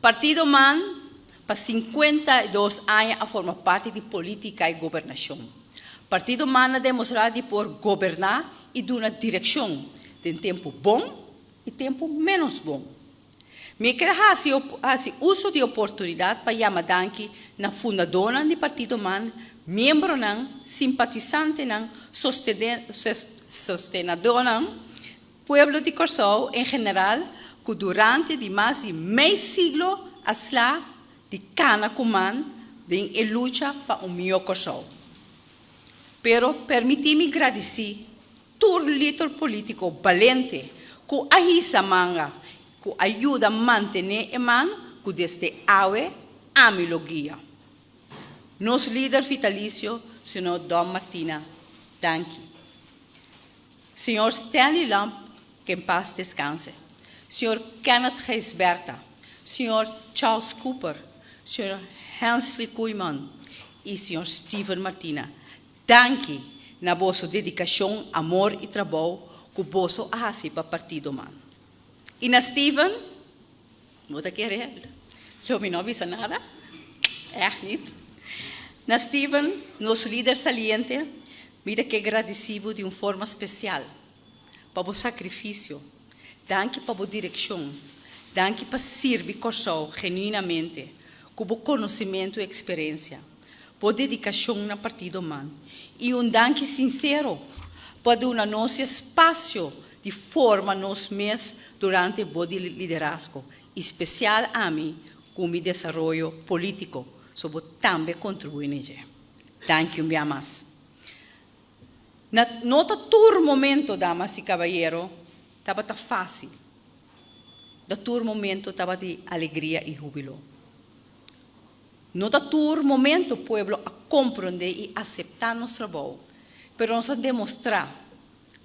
Partido man pa 52 aña a forma parti di polítika i gobernashon. Partido man a demostrá di por goberná i duna direkshon den tempu bon i tempu ménos bon. Mi ke hasi uso di oportunidat pa yama danki na fundadónan di Partido man, miembronan, simpatisantenan, sostenedónan, pueblo di Kòrsou en general ku durante di mas di mei siglo a sla di kana ku man den e lucha pa un mihó Kòrsou. Pero permití mi gradisí tur lider polítiko balente ku a hisa manga, ku a yuda mantené e man ku desde awe ami lo guia. Nos lider vitalisio, señor Don Martina, danki. Señor Stanley Lamp, que en paz descanse. Señor Kenneth Gijsberta, señor Charles Cooper, señor Hensley Koeiman i señor Steven Martina. Danki na boso dedikashon, amor i trabou ku boso a hasi pa Partido Man. I na Steven, bo ta kere lo mi no bisa nada? Echt niet. Na Steven, nos lider saliente, mi ta ke gradisí bo di un forma spesial pa bo sakrifisio. Danki pa bo direkshon. Danki pa sirbi Kòrsou genuinamente ku bo konosementu i eksperensia, bo dedikashon na Partido Man i un danki sinsero pa duna nos e spasio di forma nos mes durante bo di liderazgo i spesial ami ku mi desaroyo polítiko, so bo tambe kontribuí na dje. Danki un bia mas. Na no ta tur momento, damas i kabayero, tabata fásil. Na tur momento tabata di alegria i húbilo. No ta tur momento pueblo a komprondé i aseptá nos trabou, pero nos a demostrá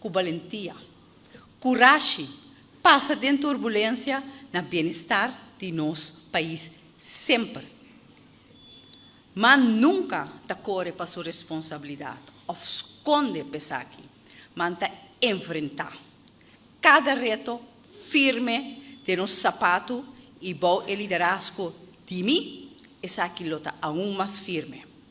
ku balentia, kurashi, pasa den turbulensia na bienestar di nos pais semper. Ma nunka ta kore pa su responsabilidat òf skonde p'esaki, ma ta enfrentá kada reto firme den nos sapatu i bou e liderazgo di mi, esaki lo ta aun mas firme.